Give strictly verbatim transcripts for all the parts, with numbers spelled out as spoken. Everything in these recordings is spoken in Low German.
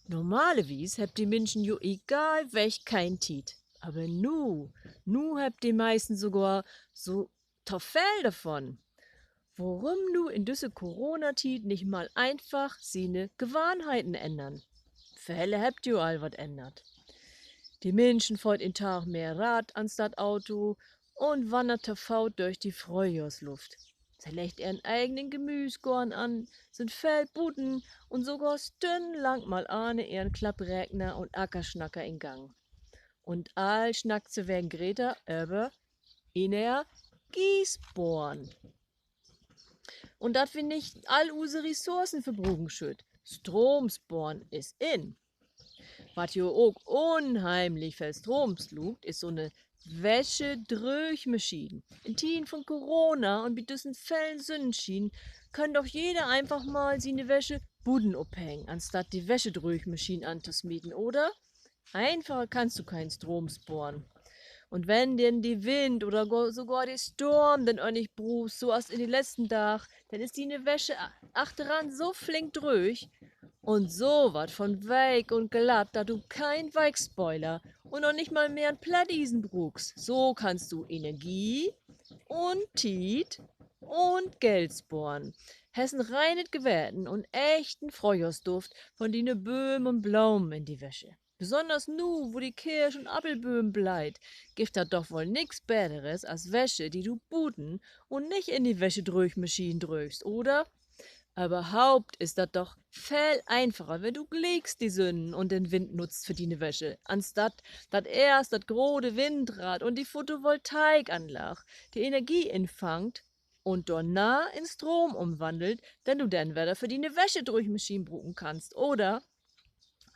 Normalerwies hebbt de Minschen jo egal weg keen Tiet. Aver nu, nu hebbt de meisten sogor so to veel dorvon. Worüm nu in düsse Coronatiet nich mal eenfach siene Gewohnheiten ännern? Vele hebbt jo al wat ännert. De Minschen fohrt en Taak mehr Rad anstatt Auto un wannert to Foot dörch de Fröhjohrsluft. Se leggt ehren egenen Gemüüsgoorn an, sünd veel buten un sogor stünnenlang mal ahn ehren Klapprekner un Ackersnacker in Gang. Un all snackt se wegen Greta över Energiesporen. Un dat wi nich all use Ressourcen verbruken schüllt. Stroomsporen is in. Wat jo ok unheimlich veel Stroom sluukt, is so 'ne Wäschedröögmaschien. In Tieden von Corona un bi düssen velen Sünnenschien kann doch jeder eenfach mal siene Wäsche buten ophängen, anstatt de Wäschedröögmaschien antosmieten, oder? Eenfacher kannst du keen Stroom sporen. Un wenn denn de Wind oder go-, sogor de Storm denn örnig bruust, so as in de letzten Daag, denn is diene Wäsche a-, achteran so flink dröög un so wat von week un glatt, dat du keen Weichspöler un noch nich mal mehr 'n Plattiesen bruukst. So kannst du Energie un Tiet un Geld sporen. Hest en reinet Geweten un echten Fröhjohrsduft von diene Bööm un Blomen in de Wäsche. Besonners nu, wo de Kirsch- un Appelbööm bleit, gifft dat doch woll nix Beteres as Wäsche, de du buten un nich in de Wäschedröögmaschien dröögst, oder? Överhaupt is dat doch veel eenfacher, wenn du glieks de Sünn un den Wind nutzt för diene Wäsche, anstatt dat eerst dat grote Windrad un de Photovoltaikanlaag de Energie infangt un dorna in Stroom umwannelt, den du denn wedder för diene Wäschedröögmaschien bruken kannst, oder?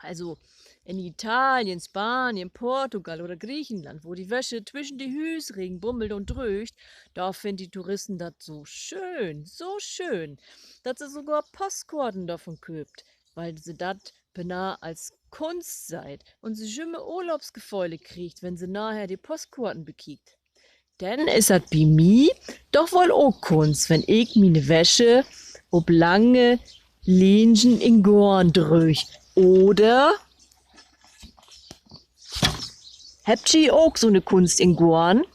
Also, in Italien, Spanien, Portugal oder Griechenland, wo de Wäsche twischen de Hüüsregen bummelt un dröögt, dor finnt de Touristen dat so schöön, so schöön, dat se sogor Postkoorten dorvon kööpt, wiel se dat benah as Kunst seht un se jümmer Urlaubsgeföhle kriegt, wenn se naher de Postkoorten bekiekt. Denn is dat bi mi doch woll ok Kunst, wenn ik miene Wäsche op lange Lienen in Goorn dröög, oder? Hebbt ji ok so 'ne Kunst in Goorn?